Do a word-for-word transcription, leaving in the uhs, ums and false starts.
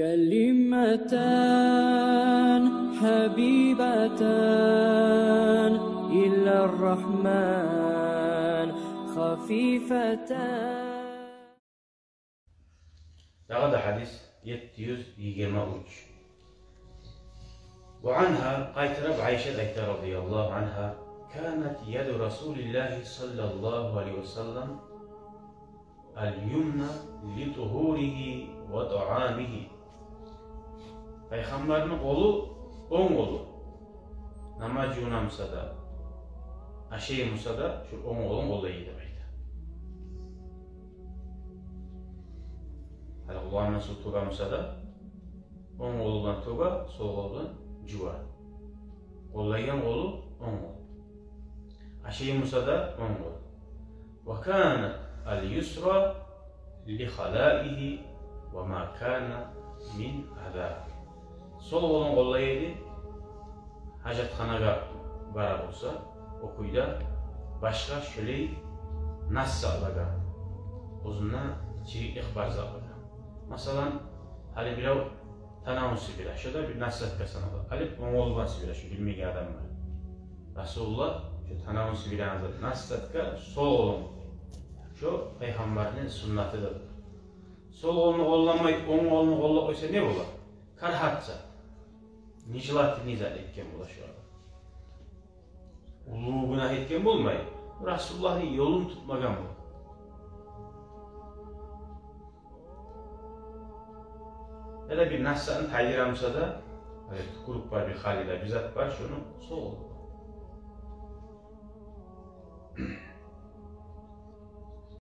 كلمتان حبيبتان إلى الرحمن خفيفتان. Дагъы да гьадис, етти юз йигирма уьч. وعنها, къайтарып Айшат айта, رضي الله عنها: كانت يد رسول الله صلى الله عليه وسلم اليمنى لطهوره وطعامه. Пайхаммарны къолу, онг къолу, намаз жувуна буса да, ашай буса да, шу онг къолун къоллай эди деп айта. Гьали къулларына сув тёге буса да, онг къолу булан тёге, сол къолу булан жува. Къоллайгъан къолу онг къол. Ашай буса да онг къол. وكانت اليسرى لخلائه وما كان من أذى. Сол къолун къоллай эди, гьажатханагъа бара буса, о кюйде башгъа шолай нас затлагъа, оьзюнде чириклик бар затлагъа. Масала, гьали бирев танавун сибире, шо да бир нас затгъа санала. Алып, онг къолу булан сибире, шо билмеген адам бар. Расулуллагь шо танавун сибиреген зат, нас затгъа сол къолун. Шо пайхаммарны суннатыдыр. Сол къолуну къолламай, онг къолуну къоллап къойса, не бола? Карагьат зат. Нежелательный зат этген бола шо адам. Уллу гюнагь этген болмай, Расулуллагьны ёлун тутмагъан бола. Яда бир нас затны тайдыра буса да, гьали тюкюрюк бар, бир халида бир зат бар, шону сол къолу булан.